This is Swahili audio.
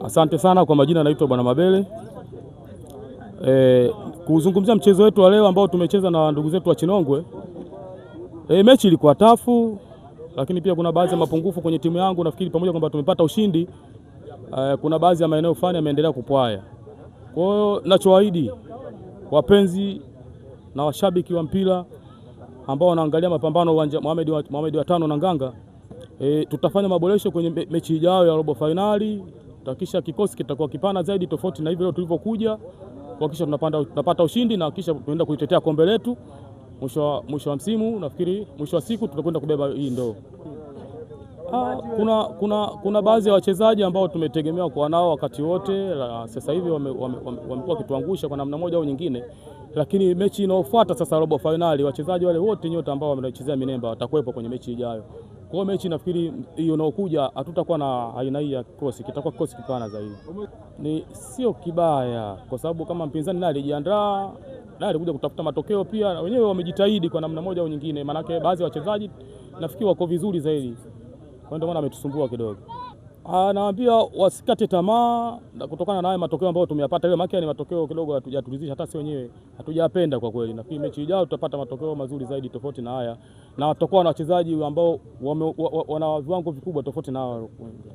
Asante sana kwa majina, naitwa Bwana Mabele. Kuzungumzia mchezo wetu wa leo ambao tumecheza na ndugu zetu wa Chinongwe. Mechi ilikuwa tafu, lakini pia kuna baadhi ya mapungufu kwenye timu yangu. Nafikiri pamoja kwamba tumepata ushindi, kuna baadhi ya maeneo fulani yameendelea kupwaya. Kwa hiyo nachoahidi wapenzi na washabiki wa mpira ambao wanaangalia mapambano uwanja Mohamed wa tano na Nganga, tutafanya maboresho kwenye mechi ijayo ya robo fainali. Tutahakikisha kikosi kitakuwa kipana zaidi tofauti na hivi leo tulivyokuja, kuhakikisha tunapata ushindi na kisha tunaenda kuitetea kombe letu mwisho wa msimu. Nafikiri mwisho wa siku tutakwenda kubeba hii ndoo. Kuna baadhi ya wachezaji ambao tumetegemea kuwa nao wakati wote, sasa hivi wamekuwa wakituangusha kwa namna moja au nyingine, lakini mechi inayofuata sasa robo fainali, wachezaji wale wote nyota ambao wamechezea Minemba watakuwepo kwenye mechi ijayo. Kwa hiyo mechi nafikiri hiyo inayokuja hatutakuwa na aina hii ya kikosi, kitakuwa kikosi kipana zaidi. Ni sio kibaya kwa sababu kama mpinzani naye alijiandaa, naye alikuja kutafuta matokeo pia, wenyewe wamejitahidi kwa namna moja au nyingine, maanake baadhi ya wachezaji nafikiri wako vizuri zaidi. Kwa ndio maana ametusumbua kidogo. Naambia wasikate tamaa kutokana na haya matokeo ambayo tumeyapata leo, maana ni matokeo kidogo hatujaturidhisha hata sisi wenyewe hatujapenda kwa kweli. Nafikiri mechi ijayo tutapata matokeo mazuri zaidi tofauti na haya, na watakuwa na wachezaji ambao wana viwango vikubwa tofauti na hawa.